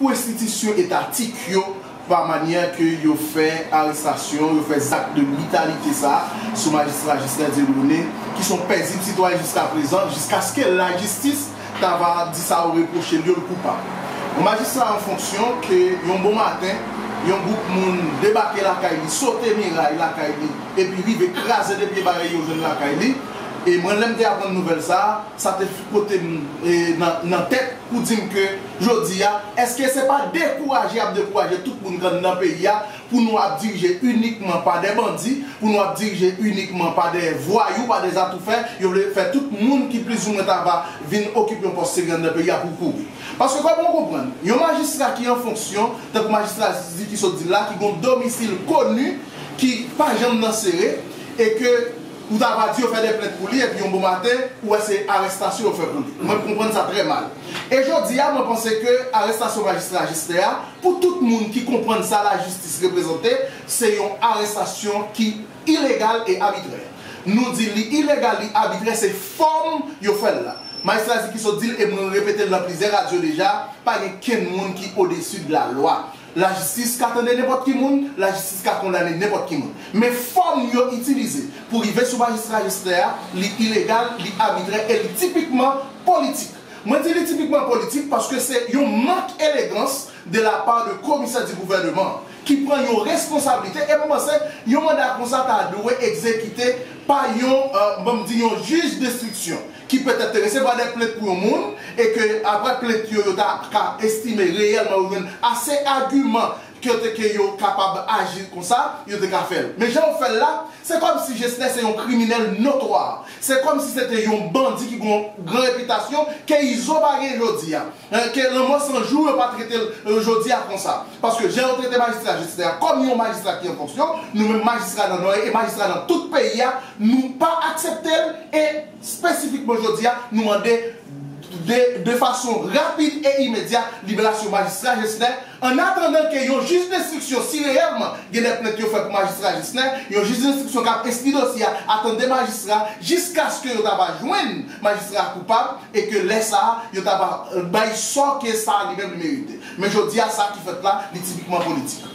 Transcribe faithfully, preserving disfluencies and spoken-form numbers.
pou enstitisyon etatik yo pa manyè ke yo fè arestasyon, yo fè zak de britalite sa a sou majistra Ghislain Dieudonné, ki se yon pezib sitwayen jiska prezan, jiskaske lajistis ta va di sa yo repwoche l yo, l koupab. Yon majistra an fonksyon ke yon bon maten, yon gwoup moun debake lakay li, sote miray lakay li, epi rive kraze de pye bagay yo jwenn lakay li. E mwen, lè m te aprann nouvèl sa a, sa te pote m e, nan, nan tèt pou di m ke jodi a, èske se pa dekouraje y ap dekouraje tout moun k anndan peyi a pou nou ap dirije inikman pa de bandi, pou nou ap dirije inikman pa de vwayou, pa de zatoufè? Yo vle fè tout moun ki plizoumwen ta va vin okipe yon pòs serye anndan peyi a pou kouri. Paske kòman w konprann, yon majistra ki an fonksyon, tankou majistra Zizi ki sot di l la, ki gen yon domisil koni, ki pa janm nan sere, e ke ou ta va di yo fè de plent pou li, epi yon bon maten, ou wè se arèstasyon yo fè pou li. Mwen konprann sa trè mal. E jodi a, mwen panse ke arèstasyon majistra Ghislain a, pou tout moun ki konprann sa lajistis reprezante, se yon arèstasyon ki ilegal e abitrè. Nou di li ilegal, li abitrè, se fòm yo fè l la. Majistra Zizi ki sot di l, e mwen repete l nan plizyè radyo deja, pa gen kenn moun ki odesi de la lwa. Lajistis ka tande nenpòt ki moun, lajistis ka kondane nenpòt ki moun. Men fòm yo itilize pou rive sou majistra Ghislain a, li ilegal, li abitrè e li tipikman politik. Mwen di li tipikman politik paske se yon mank elegans de la part de komisè di gouvèneman ki pran yon responsablite, e mwen panse yon manda konsa ta dwe egzekite pa yon, euh, ban m di, yon jij denstriksyon ki petèt te resevwa de plent pou yon moun, e ke apre plent yo, yo ta ka estime reyèlman yo jwenn ase agiman ke te ke yo kapab aji konsa, yo te ka fè l. Men jan yo fè l la, se kòmsi Ghislain se yon kriminèl notwa. Se kòmsi se te yon bandi ki gen yon gran repitasyon ke Izo pa gen jodi a. Hein, ke lanmò san jou yo pa trete l, euh, jodi a konsa. Paske jan yo trete majistra Ghislain a kòm yon majistra ki an fonksyon, nou menm majistra nan Nò e majistra nan tout peyi a, nou pa aksepte l e espesifikman jodi a, nou mande de, de fason rapid e imedya liberasyon majistra Ghislain. An atandan ke yon jij denstriksyon, si reyèlman gen de plent yo fè pou majistra Ghislain, yon jij denstriksyon k ap enstwi dosye a, atann de majistra, jiskaske yo ta va jwenn majistra a koupab, e ke lè sa a, yo ta va, euh, bay sò ke sa a li menm li merite. Men jodi a, sa ki fèt la, li tipikman politik.